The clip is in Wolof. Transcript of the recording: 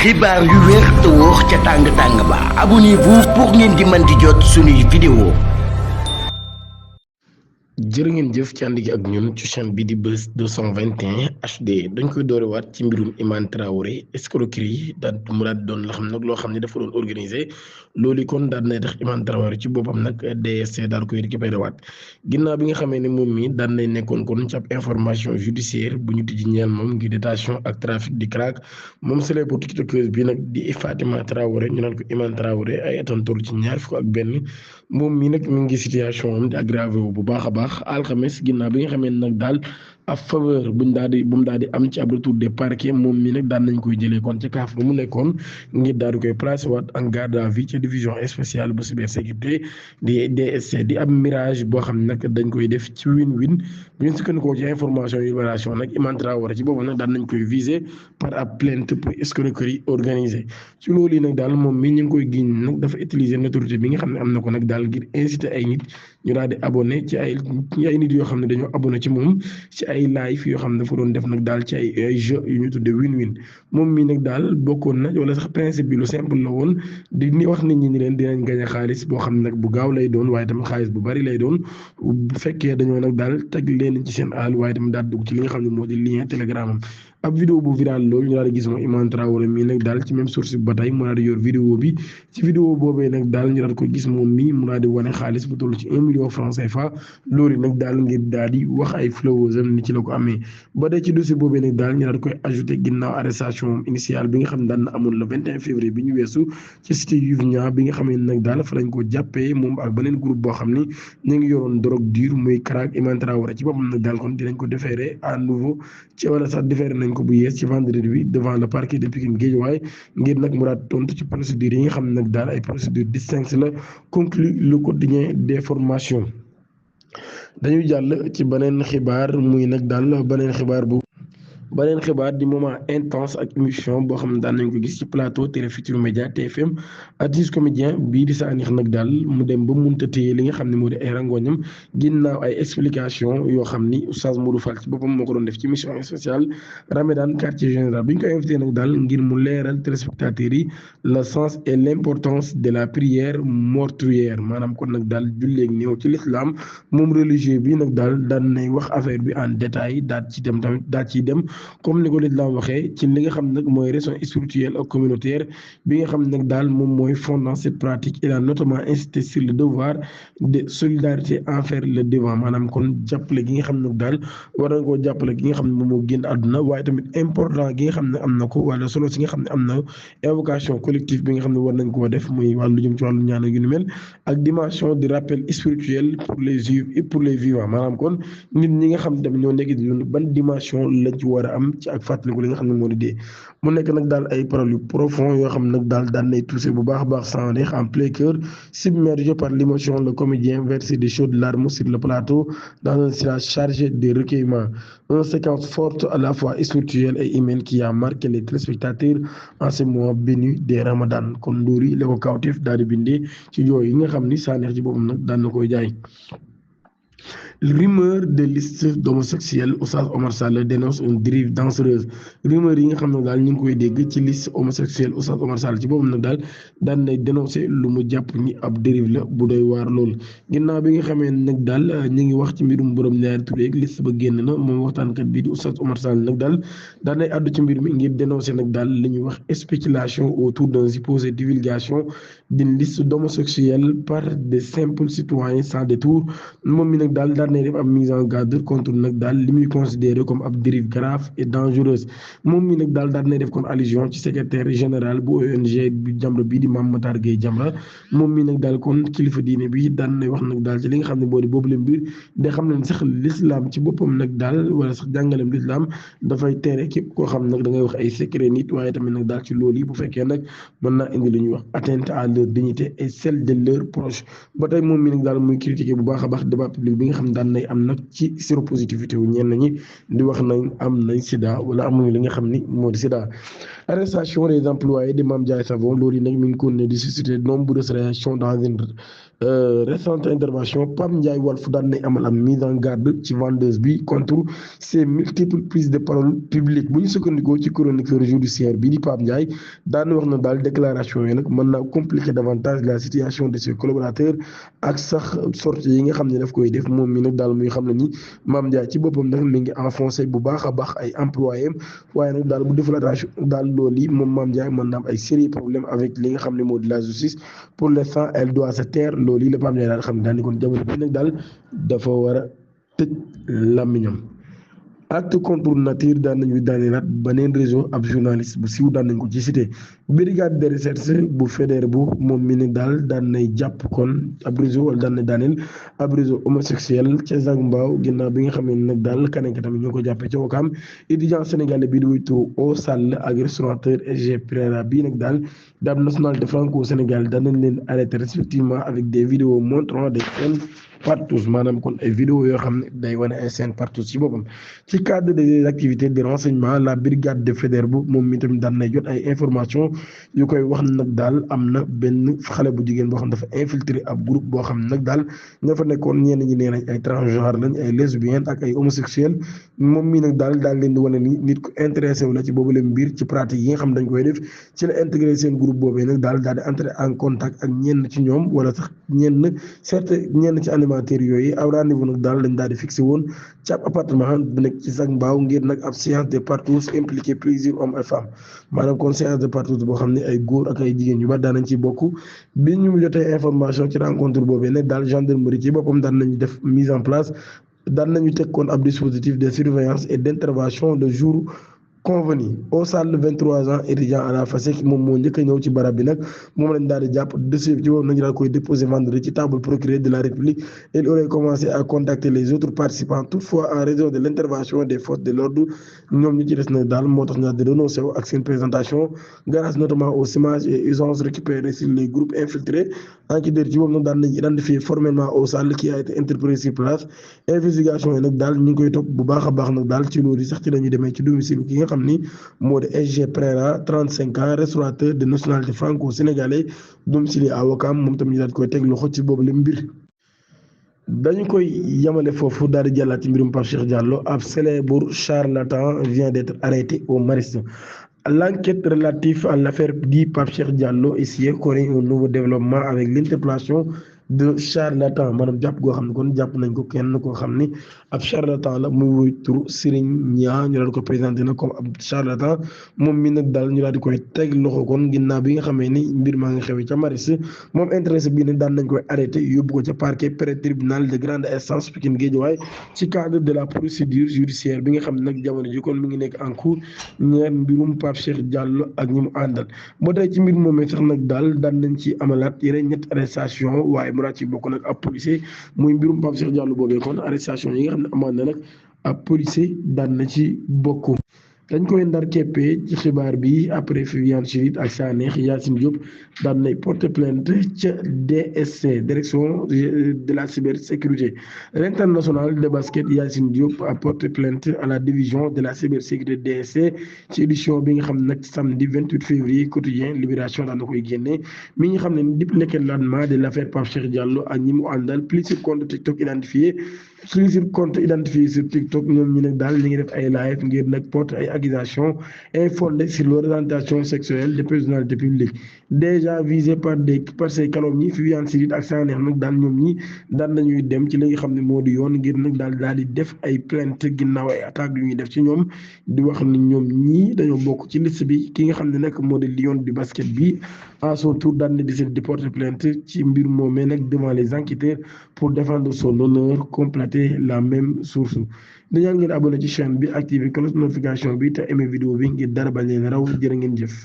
xibaar yu wér te wóor ca tàng tàng ba abonnez-vous pour ngeen di mën di jot suñuy vidéo. jërë ngeen jëf ci ànd gi ak ñun ci chaîne bi di Buzz 221 HD dañ koy doorewaat ci mbirum Imane Traoré escroquerie daal mu daal doon la xam nag loo xam ne dafa doon organisé loolu kon daal nay tax Imane Traoré ci boppam nag DSC daal koy récupéré waat ginnaaw bi nga xamee ne moom mi daan nay nekkoon kon ci ab information judiciaire bu ñu tijji ñeel moom ngir détention ak trafic di crack moom célèbre tiktokeuse bi nag di Fatima Traoré ñu naan ko Imane Traoré ay atam toll ci ñaar fukk ak benn moom mi nag mi ngi situation am di aggravé wu bu baax a baax alxames ginnaaw bi nga xamee nag daal ab faveur bu mu daal di am ci ab retour des parquets moom mi nag daan nañ koy jëlee kon ci kaaf ba mu nekkoon ngir daal di koy placé waat en garde à vue ci division spéciale bu cybersécurité di DSC di ab mirage boo xam ne nag dañ koy def ci win-win bu ñu sukkandikoo ci information yu relation nag Imane Traoré ci boobu nag daan nañ koy visé par ab plainte pour escroquerie organisée ci loolu yi nag daal moom mi ñu ngi koy giñ nag dafa utiliser notoriété bi nga xam ne am na ko nag daal ngir inciter ay nit ñu daal di abonné ci ay nit yoo xam ne dañoo abonné ci moom ci ay live yoo xam ne dafa doon def nag daal ci ay jeu yu ñu tuddee win-win moom mii nag daal bokkoon na wala sax principe bi lu simple la woon di ni wax nit ñi ni leen dinañ gañ a xaalis boo xam ne nag bu gaaw lay doon waaye tamit xaalis bu bari lay doon bu fekkee dañoo nag daal teg leen ci seen àll waaye tamit daal dugg ci li nga xam ne moo di lien Telegram am ab vidéo bu viral loolu ñu daal di gis moom Imane Traoré mii nag daal ci même source bi ba tey mu daal di yor vidéo bi ci vidéo boobee nag daal ñu daal ko gis moom mii mu daal di wane xaalis bu toll ci 1 million francs CFA loolu nag daal ngir daal di wax ay followers am ni ci la ko amee ba dee ci dossier boobee nag daal ñu daal koy ajouté ginnaaw arrestation initiale bi nga xam ne daan na amoon le 21 février bi ñu weesu ci cité Yuvnia bi nga xam ne nag daal fa lañ ko jàppee moom ak beneen groupe boo xam ni ñu ngi yoroon drogue dure muy crack Imane Traoré ci boppam nag daal kon dinañ ko déféré à nouveau ci wala sax déféré nañ ko bu yees ci vendredi bi devant le parquet de Pikine Guédiawaye ngir nag mu daal tontu ci procédure yi nga xam ne nag daal ay procédure distinctes la conclut le quotidien d'information dañuy jàll ci beneen xibaar muy nag daal beneen xibaar di moment intense ak émission boo xam ne daan nañ ko gis ci plateau Télé Futurs Médias TFM artiste comédien bii di Sanekh nag daal mu dem ba munta téye li nga xam ne moo di ay rangoñam ginnaaw ay explication yoo xam ni Oustaz Modou Fall ci boppam moo ko doon def ci mission spéciale Ramadan quartier général bi ñu ko invité nag daal ngir mu leeral téléspectateurs yi le sens et l'importance de la prière mortuaire maanaam kon nag daal julleeg néew ci l'islam moom religieux bi nag daal daan nay wax affaire bi en détail daal ci dem tamit daal ciy dem comme ni ko l'islam waxee ci li nga xam nag mooy raison spirituelle ak communautaire bi nga xam nag daal moom mooy fondant cette pratique il a notamment insisté sur le devoir de solidarité envers le devant maanaam kon jàppale gi nga xam nag daal war na koo jàppale gi nga xam ne moom moo génn àdduna waaye tamit important gi nga xam ne am na ko wala solo si nga xam ne am na évocation collective bi nga xam ne war nañ koo def muy wàllu jëm ci wàllu ñaan yu ni mel ak dimension de rappel spirituel pour les juifs et pour les vivants maanaam kon nit ñi nga xam ne tamit ñoo nekk di dund ban dimension lañ ci war a am ci ak fàttaliku li nga xam ne moo di dee mu nekk nag daal ay paroles yu profond yoo xam ne nag daal daan nay touché bu baax a baax Sanekh en plein cœur submergé par l'émotion le comédien versé de chaudes larmes sur le plateau dans un silence chargé de recueillement une séquence forte à la fois spirituelle et humaine qui a marqué les téléspectateurs en ce mois béni des Ramadan kon Ndouri la ko kawteef daal di bindee ci yooyu yi nga xam ni Sanekh ci boppam nag daan na koy jaay. Rumeur de liste d'homosexuels Oustaz Oumar Sall dénonce une dérive dangereuse rumeur yi nga xam ne daal ñu ngi koy dégg ci liste homosexuelle Oustaz Oumar Sall ci boobu nag daal daan nay dénoncer lu mu jàpp ni ab dérive la bu doy waar loolu ginnaaw bi nga xamee nag daal ñu ngi wax ci mbirum borom ñaari tur yeeg liste ba génn na moom waxtaankat bii di Oustaz Oumar Sall nag daal daan nay àddu ci mbir mi ngir dénoncer nag daal li ñuy wax spéculation autour d'un supposé divulgation d'une liste d'homosexuels par de simples citoyens sans détour moom mi nag daal nay def ab mise en garde contre nag daal li muy considéré comme ab dérive grave et dangereuse moom mi nag daal nay def kon allusion ci secrétaire général bu ONG bi Jamra bii di Mame Matar Gueye Jamra moom mi nag daal kon kilifa diine bi daan nay wax nag daal ci li nga xam ne boo di boobu leen mbir da xam ne sax l'islam ci boppam nag daal wala sax jàngaleem l'islam dafay tere képp koo xam nag da ngay wax ay secret nit waaye tamit nag daal ci loolu yi bu fekkee nag mën naa indi lu ñuy wax atteinte à leur dignité et celle de leurs proches ba tey moom mi nag daal muy critiquer bu baax a baax débat public bi nga xam daan nay am nag ci séropositivité wu ñenn ñi di wax nañ am nañ sida wala amuñu li nga xam ni moo di sida arrestation des employés de Mame Ndiaye Savon loolu yi nag mi ngi ko ne di susciter de nombreuses réactions dans une récente intervention Pape Ndiaye Walf daan nay amal am mise en garde ci vendeuse bi contre ses multiples prises de parole publiques bu ñu sukkandikoo ci chroniqueur judiciaire bi di Pape Ndiaye daan wax na daal déclaration yi nag mën naa compliquer davantage la situation de ses collaborateurs ak sax sortie yi nga xam ne daf koy def moom mi nag daal muy xam ne ni Mame Ndiaye ci boppam nag mi ngi enfoncé bu baax a baax ay employés waaye nag daal bu deful attention daal loolu yi moom Mame Ndiaye mën na am ay sérieux problème avec li nga xam ne moo di la justice pour l'instant elle doit se taire loolu yi la Pape Ndiaye daal xam ne daal ni kon jamono bi nag daal dafa war a tëj làmmiñam acte contre nature daan nañu daaneelaat beneen réseau ab journaliste bu siiw daan nañ ko ci cité brigade de recherche bu fédéré bu moom mi ne daal daan nay jàpp kon ab réseau wala daan na daaneel ab réseau homosexuel ca Zac Mbao ginnaaw bi nga xam ne nag daal keneen ka tamit ñoo ko jàppee ca Ouakam étudiant sénégalais bii di wuy turu au Sall ak restaurateur SG Pereira bii nag daal daab nationalité franco-sénégal daan nañ leen arrêté respectivement avec des vidéos montrant des scènes partout maanaam kon ay vidéo yoo xam ne day wane ay scènes partout ci boppam ci cadre des activités de renseignement la brigade de Faidherbe moom mi tamit daan nay jot ay information yu koy wax nag daal am na benn xale bu jigéen boo xam dafa infiltré ab groupe boo xam ne nag daal ña fa nekkoon ñenn ñi nee nañ ay transgenre lañ ay lesbiennes ak ay homosexuels moom mii nag daal leen di wane ni nit ku intéressé wu la ci boobu leen mbir ci pratique yi nga xam dañ koy def ci la intégré seen groupe boobee nag daal di entrer en contact ak ñenn ci ñoom wala sax ñenn ci animateurs yooyu aw rendez-vous nag daal lañ daal di fixé woon ci ab appartement bu nekk ci Zac Mbao ngir nag ab séance de partouze impliqué plusieurs hommes et femmes maanaam kon séance de partouze boo xam ne ay góor ak ay jigéen yu bari daan nañ ci bokk bi ñu jotee information ci rencontre boobee nag daal gendarmerie ci boppam daan nañu def mise en place daan nañu teg kon ab dispositif de surveillance et d'intervention de jour convenu au Sall 23 ans étudiant à la FASEC moom moo njëkk a ñëw ci barab bi nag moom lañ daal di jàpp dossier bi ci boobu nañu daal koy déposé vendredi ci table procureur de la République il aurait commencé à contacter les autres participants toutefois en raison de l'intervention des forces de l'ordre ñoom ñi ci des nag daal moo tax ñu daal di renoncé ak seen présentation grâce notamment aux images et usages récupérées sur les groupes infiltrés enquêteurs ci boobu nag daal nañ identifié formellement au Sall qui a été interpellé sur place investigation yi nag daal ñu ngi koy topp bu baax a baax nag daal ci loolu sax ci la ñuy demee ci domicile ki nga xam ni moo di SG Pereira 35 ans restaurateur de nationalité franco-sénégalais domicilié à Ouakam moom tamit ñu daal koy teg loxo ci boobu la mbir. dañu koy yamale foofu daal di jàllaat ci mbirum Pape Cheikh Diallo ab célèbre charlatan vient d'être arrêté au Maristes. L'enquête relative à l'affaire dit Pape Cheikh Diallo ici connaît un nouveau développement avec l'interpellation de charlatan maanaam jàpp goo xam ne kon jàpp nañ ko kenn koo xam ni ab charlatan la muy woy tur Serigne Nia ñu daal ko présenté na comme ab charlatan moom mi nag daal ñu daal di koy teg loxo kon ginnaaw bi nga xamee ni mbir maa ngi xewee ca Maristes moom intéressé bii nag daan nañ koy arrêté yóbbu ko ca parquet pré-tribunal de grande instance Pikine Guédiawaye ci cadre de la procédure judiciaire bi nga xam ne nag jamono ji kon mi ngi nekk en cours ñeer mbirum Pape Cheikh Diallo ak ñi mu àndal moo tey ci mbir moomee sax nag daal daan nañ ci amalaat yeneen ñetti arrestation waaye mu ci bokk nag ab policier muy mbirum Pape Cheikh Diallo boobee kon arrestation yi nga xam ne amaan na nag ab policier daan na ci bokk dañ koy ndar keppee ci xibaar bi après Viviane Chidid ak Sanekh Yacine Diop daan nay porter plainte ca DSC direction de la cybersécurité l'international de basket Yacine Diop a porté plainte à la division de la cybersécurité DSC ci édition bi nga xam ne nag samedi 28 février quotidien Libération daan na koy génne mi nga xam ne depuis l'éclatement de l'affaire Pape Cheikh Diallo ak ñi mu àndal plusieurs comptes TikTok identifiés sur TikTok ñoom ñi nag daal li ngi def ay live ngir nag porte ay accusations infondées sur l'orientation sexuelle des personnalités publiques déjà visées par ces calomnies Viviane Chidid ak Sanekh nag daal ñoom ñi daan nañuy dem ci li nga xam ne moo di yoon ngir nag daal di def ay plainte ginnaaw ay attaques yu ñuy def ci ñoom di wax ni ñoom ñii dañoo bokk ci liste bi ki nga xam ne nag moo di lion du basket bi à son tour daan na di porter plainte ci mbir moomee nag devant les enquêteurs pour défendre son honneur compléter la même source dañaan ngeen abonné ci chaîne bi activer cloche notification bi te aimé vidéo bi ngir dara bañ leen raw jërë ngeen jëf